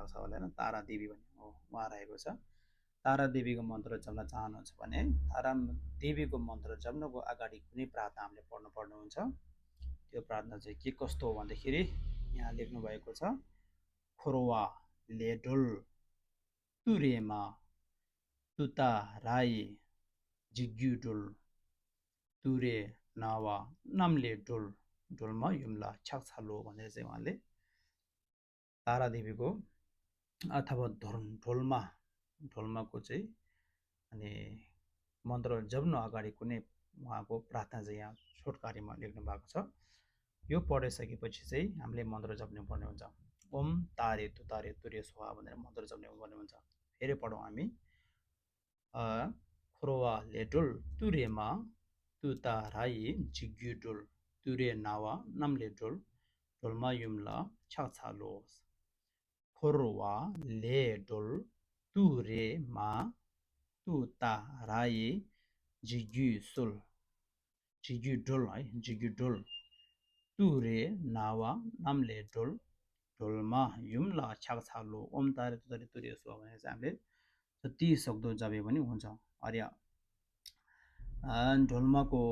भएको छ होला हैन, तारा देवी भन्ने हो उहाँ रहेको छ। तारा देवीको मन्त्र जप्न चाहनुहुन्छ भने तारा देवीको मन्त्र जप्नको अगाडि कुनै प्रार्थना हामीले पढ्नुपर्ने हुन्छ। त्यो प्रार्थना चाहिँ के कस्तो हो भन्दाखेरि यहाँ लेख्नु भएको छ, खोरवा लेडुल तुरेमा तुता राई जिग्युडुल तुरे नावा नामले डुल डुलमा युम्ला छाक्छालो भनेर चाहिँ उहाँले तारा देवीको अथवा ढोल्माको चाहिँ अनि मन्त्र जप्नु अगाडि कुनै उहाँको प्रार्थना चाहिँ यहाँ छोटकारीमा लेख्नु भएको छ। यो पढिसकेपछि चाहिँ हामीले मन्त्र जप्नु पर्ने हुन्छ। ओम तारे तुरे स्वाहा भनेर मन्त्र जप्नु पर्ने हुन्छ। फेरि पढौँ हामी। खोरवा लेडुल तुरेमा तुता राई जिग्युडुल तुरे नावा नामले डुल डुलमा युम्ला छाक्छालोस। खोरवा लेडुल तुरेमा तुता राई जिग्युडुल है जिग्युडुल तुरे नावा नामले डुल डुलमा युम्ला छाक्छालो। ओम तारे तुरे स्वाहा भनेर चाहिँ हामीले जति सक्दो जपे पनि हुन्छ। अर्या ढोल्माको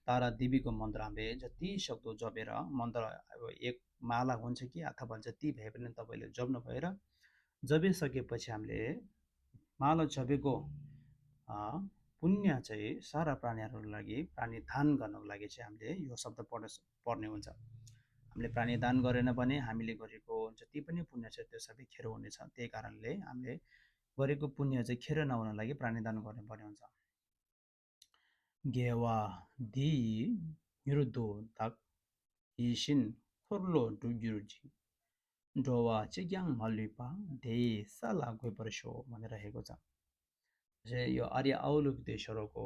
तारा देवीको मन्त्र हामीले जति सक्दो जपेर मन्त्र अब एक माला हुन्छ कि अथवा जति भए पनि तपाईँले जप्नु भएर जपिसकेपछि हामीले माला जपेको पुण्य चाहिँ सारा प्राणीहरूको लागि प्राणी दान गर्नको लागि चाहिँ हामीले यो शब्द पर्ने हुन्छ। हामीले प्राणी दान गरेन भने हामीले गरेको जति पनि पुण्य छ त्यो सबै खेर हुनेछ। त्यही कारणले हामीले गरेको पुण्य चाहिँ खेर नहुन लागि प्राणी दान गर्नुपर्ने हुन्छ। गेवा दि युरुदो तक हिसिन खोर्लो डुग्युर्जी डोवा चिग्याङ मल्लिपा धे साला गइपर्सो भनेर रहेको छ। यो आर्य औलुकेश्वरको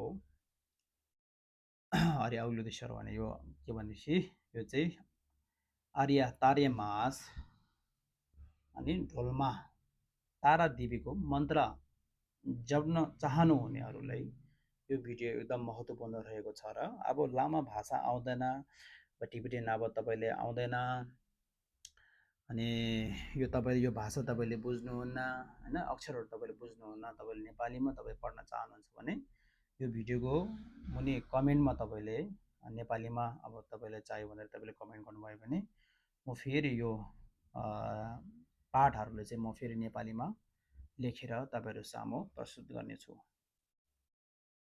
भने यो के भनेपछि यो चाहिँ आर्य तारे मास अनि ढोल्मा तारा देवीको मन्त्र जप्न चाहनु हुनेहरूलाई यो भिडियो एकदम महत्त्वपूर्ण रहेको छ। र अब लामा भाषा आउँदैन, टिबेटियन अब तपाईँले आउँदैन अनि यो तपाईँले यो भाषा तपाईँले बुझ्नुहुन्न हैन, अक्षरहरू तपाईँले बुझ्नुहुन्न, तपाईँले नेपालीमा तपाईँ पढ्न चाहनुहुन्छ भने यो भिडियोको मुनि कमेन्टमा तपाईँले नेपालीमा अब तपाईँलाई चाहियो भनेर तपाईँले कमेन्ट गर्नुभयो भने म फेरि यो पाठहरूले चाहिँ म फेरि नेपालीमा लेखेर तपाईँहरू सामु प्रस्तुत गर्नेछु।